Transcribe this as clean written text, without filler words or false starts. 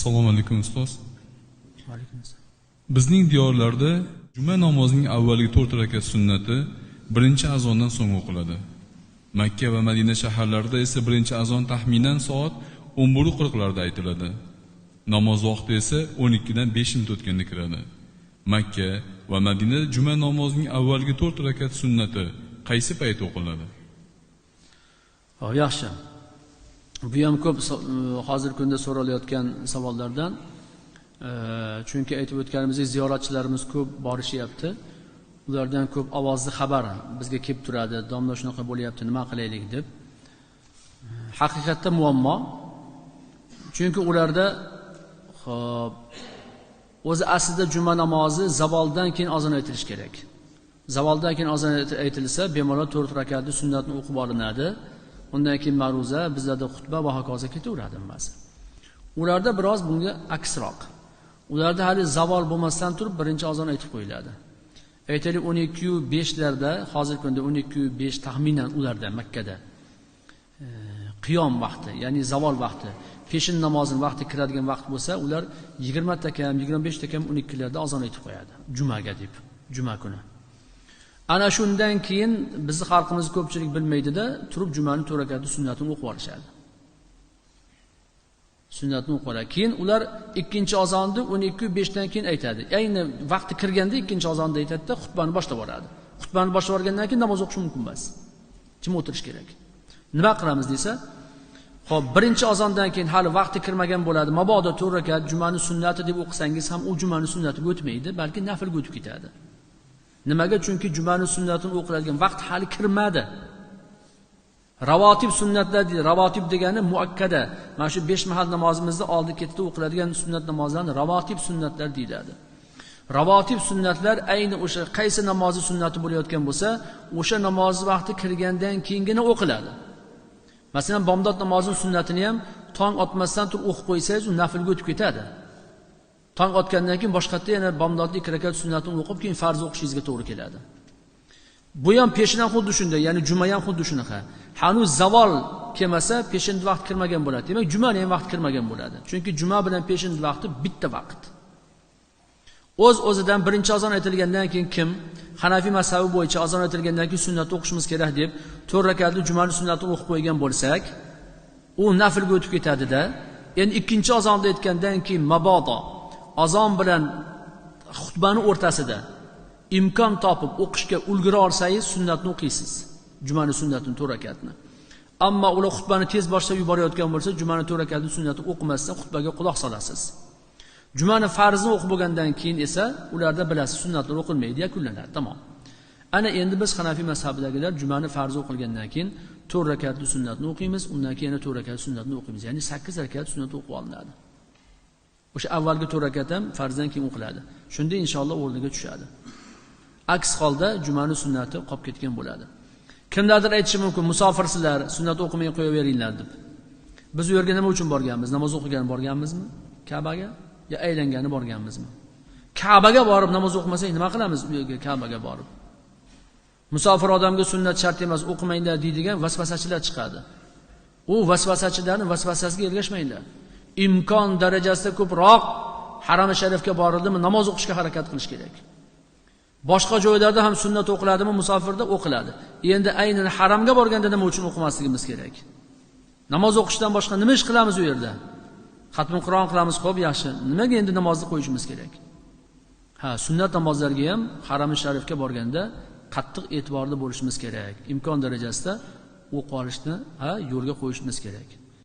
Assalomu alaykum ustoz. Va alaykum assalom. Bizning diyorlarda juma namozining avvalgi 4 rakat sunnati birinchi azondan so'ng o'qiladi. Makka va Madina shaharlarida esa birinchi azon taxminan soat 11:40 larda aytiladi. Namoz vaqti esa 12 dan 5 minut o'tganda kiradi. Makka va Madinada juma namozining avvalgi 4 rakat sunnati qaysi payt o'qiladi? Xo'p, yaxshi. Bu ham ko'p hozirgi kunda so'ralayotgan savollardan. Chunki aytib o'tganimizdek ziyoratchilarimiz ko'p borishyapti. Ulardan ko'p ovozli xabar bizga kelib turadi. Domla shunaqa bo'lyapti, nima qilaylik deb. Haqiqatda muammo. Chunki ularda xo'p, o'zi aslida juma namozi zavoldan keyin azon aytilish kerak. Zavoldan keyin azon aytilsa, bemalol 4 rakatli sunnatni o'qib olinadi. Undan keyin ma'ruza, bizlarda xutba va hokazo ketaveradi hammasi. Ularda biroz bunga aksroq. Ularda hali zavol bo'lmasdan turib birinchi azon aytib qo'yiladi. Aytaylik 12:05 larda, hozirgi kunda 12:05 taxminan ularda Makkada qiyom vaqti, ya'ni zavol vaqti, peshin namozining vaqti kiradigan vaqt bo'lsa, ular 20 ta kam, 25 ta kam 12 larda azon aytib qo'yadi, jumaga deb, juma kuni. Ana shundan keyin bizni xalqimiz ko'pchilik bilmaydida, turib jumani 4 rakatli sunnatini o'qib olishadi. Sunnatni o'qib oladi. Keyin ular ikkinchi azonni 12:05 dan keyin aytadi. Ayni vaqti kirganda ikkinchi azonni aytadi-da, xutbani boshlab yuboradi. Xutbani boshlab yuborgandan keyin namoz o'qish mumkin emas. Jim o'tirish kerak. Nima qilamiz desa, xo'p, birinchi azondan keyin hali vaqti kirmagan bo'ladi. Mabodo 4 rakat jumani sunnati deb o'qisangiz ham u jumani sunnatiga o'tmaydi, balki naflga o'tib ketadi. Nimaga? Chunki jumani sunnatini o'qiladigan vaqt hali kirmadi. Ravotib sunnatlar deydi. Ravotib degani muakkada. Mana shu 5 mahal namozimizni oldi ketdi o'qiladigan sunnat namozlarni ravotib sunnatlar deyiladi. Ravotib sunnatlar ayni o'sha qaysi namozi sunnati bo'layotgan bo'lsa, o'sha namoz vaqti kirgandan keyingina o'qiladi. Masalan, bomdod namozining sunnatini ham tong otmasdan turib o'qib qo'ysangiz, u naflga o'tib ketadi. Tong otgandan keyin boshqatda yana bomdodni 2 rakat sunnatini o'qib, keyin farz o'qishingizga to'g'ri keladi. Bu ham peshin ham xuddi shunday, ya'ni juma ham xuddi shunaqa. Hanuz zavol kelmasa, peshin vaqt kirmagan bo'ladi. Demak, jumani ham vaqt kirmagan bo'ladi. Chunki juma bilan peshin vaqti bitta vaqt. O'z-o'zidan birinchi azon aytilgandan keyin kim Hanafi mazhabi bo'yicha azon aytilgandan keyin sunnatni o'qishimiz kerak deb 4 rakatli jumani sunnatini o'qib qo'ygan bo'lsak, u naflga o'tib ketadi-da. Endi ikkinchi azonni aytgandan keyin mabodo azon bilan xutbani o'rtasida imkon topib o'qishga ulgura olsangiz sunnatni o'qiysiz. Jumani sunnatini 4 rakatni. Ammo ular xutbani tez boshlab yuborayotgan bo'lsa, jumani 4 rakatli sunnatni o'qimasdan xutbaga quloq solasiz. Jumani farzini o'qib bo'lgandan keyin esa ularda bilasiz sunnatlar o'qilmaydi, yakunlanadi, tamom. Ana endi biz Hanafi mazhabidagilar jumani farzi o'qilgandan keyin 4 rakatli sunnatni o'qiymiz, undan keyin yana 4 rakatli sunnatni o'qiymiz. Ya'ni 8 rakat sunnat o'qib olinadi. O'sha avvalgi 4 rakat ham farzdan keyin o'qiladi. Shunda inshaalloh o'rniga tushadi. Aks holda jumani sunnati qolib ketgan bo'ladi. Kimlardir aytishi mumkin, musofirsizlar, sunnat o'qimay qo'yaveringlar deb. Biz u yerga nima uchun borganmiz? Namoz o'qigani borganmizmi? Ka'baga yo aylangani borganmizmi? Ka'baga borib namoz o'qimasak nima qilamiz u yerga Ka'baga borib? Musofir odamga sunnat shart emas, o'qimanglar deydigan vasvasachilar chiqadi. U vasvasachilarning vasvasasiga ergashmanglar. Imkon darajasida ko'proq Haram-i Sharifga borildimi, namoz o'qishga harakat qilish kerak. Boshqa joylarda ham sunnat o'qiladimi, musofirda o'qiladi. Endi aynan haramga borganda nima uchun o'qimasligimiz kerak? Namoz o'qishdan boshqa nima ish qilamiz u yerda? Xatmi Qur'on qilamiz, xo'p, yaxshi. Nimaga endi namozni qo'yishimiz kerak? Ha, sunnat namozlariga ham Haram-i Sharifga borganda qattiq e'tiborli bo'lishimiz kerak. Imkon darajasida o'qib olishni, ha, yo'lga qo'yishimiz kerak.